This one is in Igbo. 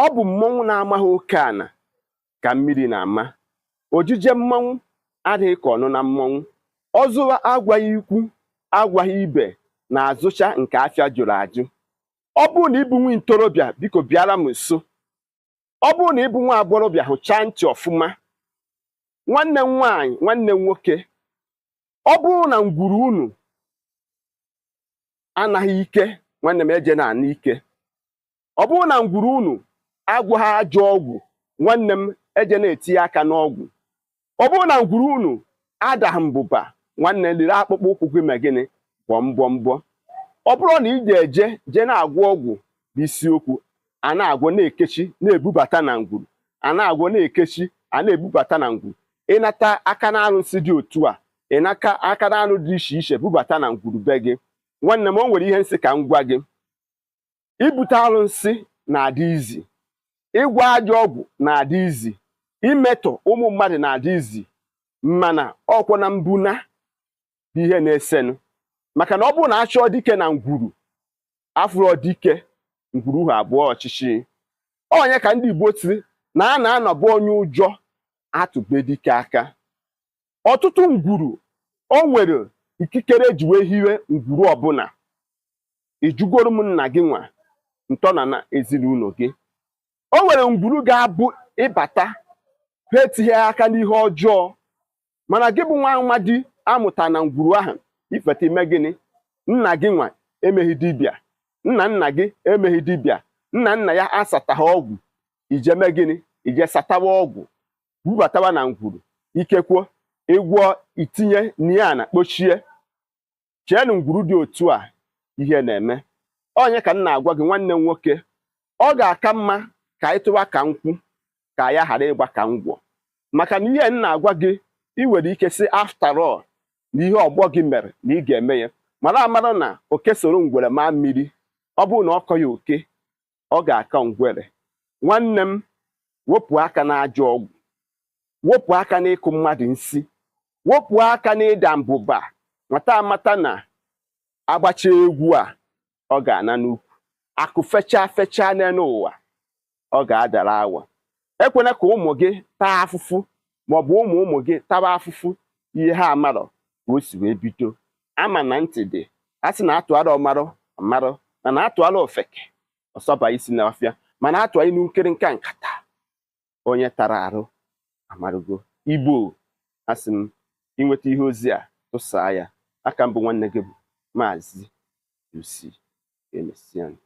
Ọ bụ mmọnwụ na-amaghị oke ana ka mmiri na-ama. Ojije mmọnwụ adịghị ka ọnụ na mmọnwụ. Ọzụwa agwaghị ikwu agwaghị ibe na-azụcha nke afịa jụrụ ajụ. Ọ bụrụ na ịbụ nwa ntorobịa, biko bịara m nso. Ọ bụrụ na ịbụ nwa agbọghọbịa, hụchaa ntị ọfụma. Nwanne m nwaanyị, nwanne m nwoke, ọ bụrụ na ngwuru unu anaghị ike, nwanne m, eje na-ana ike. Ọ bụrụ na ngwuru unu agwụghị ajọ ọgwụ, nwanne m, eje na-etinye aka n'ọgwụ. Ọ bụrụ na ngwuru unu adaghị mbụba, nwanne, liri akpụkpọ ụkwụ gị. Ma gịnị bọ mbọ mbọ, ọ bụrụ na ị ga-eje jee na-agwọ ọgwụ bụ isiokwu, a na-agwọ na-ekechi na-ebubata na ngwuru, a na-agwọ na-ekechi a na-ebubata na ngwuru, ịnata aka na arụsị dị otu a, ịnaka aka na arụ dị iche iche bubata na ngwuru be gị, nwanne m, o nwere ihe nsị ka m gwa gị. Ibute arụsị na-adị izi, ịgwọ ajọ ọgwụ na-adị izi, imetọ ụmụ mmadụ na-adị izi, mana ọkwọ na mbuna bụ ihe na-esenụ. Maka na ọ bụrụ na achọọ dike na ngwuru, afụrọ dike, ngwuru ha abụọ ọchịchị. Onye ka ndị Igbo tiri na a na-anọbụ onye ụjọ atụbe dike aka. Ọtụtụ ngwuru, o nwere ikikere eji wee hiwe ngwuru ọbụla. Ijugoro m nna gị nwa ntọna na ezinụlọ gị, o nwere ngwuru ga-abụ ịbata, ha etinye aka n'ihe ọjọọ. Mana gị bụ nwa amadi amụta na ngwuru ahụ, ifeta ime gịnị? Nna gị nwa emeghị dibịa, nna nna gị emeghị dibịa, nna nna ya asataghị ọgwụ. Ije mee gịnị? Ije satawa ọgwụ bubatawa na ngwuru. Ikekwo ịgwọ itinye niana kpochie cheenụ ngwuru dị otu a. Ihe na-eme onye ka m na-agwa gị, nwanne m nwoke, ọ ga-aka mma ka anyị tụwa ka nkwụ ka ya ghara ịgba ka ngwọ. Maka na ihe m na-agwa gị, ị nwere ike sị after all na ihe ọgbọ gị mere na ị ga-eme ya. Mara amara na oke soro ngwere maa mmiri, ọ bụrụ na ọ kọ ya oke, ọ ga-aka ngwere. Nwanne m, wepụ aka n'ajọ ọgwụ, wepụ aka n'ịkụ mmadụ nsi, wepụ aka n'ịda mbụba. Mata amata na agbacha egwu a, ọ ga-ana n'ukwu. Akụ fechaa fechaa n'elu ụwa, ọ ga-adara awa. Ekwena ka ụmụ gị taa afụfụ, maọbụ ụmụ ụmụ gị tawa afụfụ ihe ha amarọ ka o si wee bido. Ama na ntị dị a sị na atụara ọmarụ amarụ, mana atụara ofeke ọsọba isi n'ọfịa, mana atụa inu nkịrịnka nkata onye tara arụ amarụgo. Igbo, asị m, inweta ihe ozi a, tụsaa ya aka. Mbụ nwanne gị bụ Maazị UC. Emesianụ.